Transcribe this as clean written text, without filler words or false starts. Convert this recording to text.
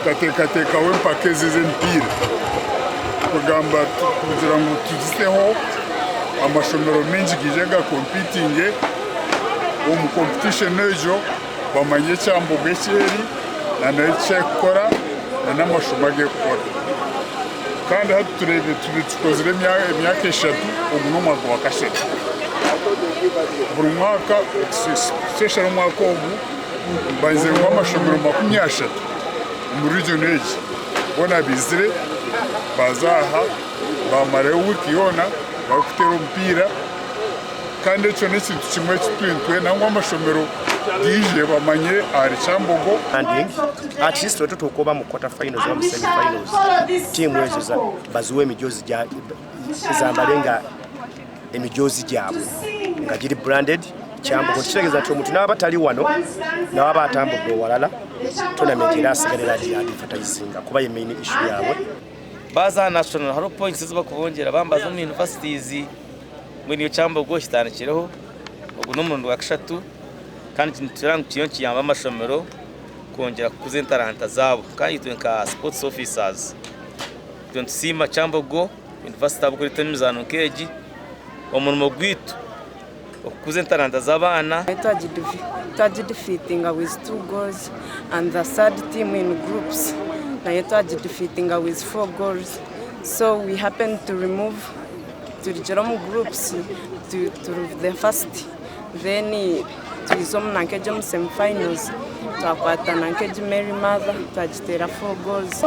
Tukateekateekaho empaka ezi ez'emipiira kugamba kugira ngu tuziteho amashomero maingi gaije gakompitinge omu komputishoni egyo bamanye Kyambogo eki eri n'eki erikukora n'amashomo agu erikukora. Kandi hati tureebire tukikozire emyaka eshatu ogu n'omwaka gwa kashatu. Buri mwaka especially omwaka ogu mbanzire ngu amashomero 30 omu region egi boona baizire baaza aha baamarayo wiiki yoona barikuteera omupiira. Kandi ekyo n'ekintu kimwe eki turi nitwenda ngu amashomero gaije bamanye ahari Kyambogo. At least wetutuuka oba mu quarter finals oba mu semi finals tiimu ezo baziwe emijoozi zambale nga emijoozi gyabwe nga giri branded Kyambogo kitegeeza nti omuntu naaba tali wano nawaba atambudde owalala tournament era asigala era agi advertisinga kuba ye main issue yaabwe. Baaza aha national hariho points ezi barikubongyera baaba nibaza omu universities. Mbwenu iyo Kyambogo kitandikireho, ogu n'omurundi gwa kashatu kandi nitureeba ngu kiriyo nikiyamba amashomero kwongyera kukuza entaranta zaabo kandi itwe nka sports officers itwe nitusiima Kyambogo University ahabw'okureeta emizaano nk'egi, omurimo gwaitu okukuza entaranta z'abaana. Twagidefeatinga with 2 goals and the third team in groups nayo twagidefeatinga with 4 goals so we happened to remove Turugire omu groups turi the first then twiza omu nanka egi omu semi finals twakwata nanka egi Mary Mother twagiteera 4 goals.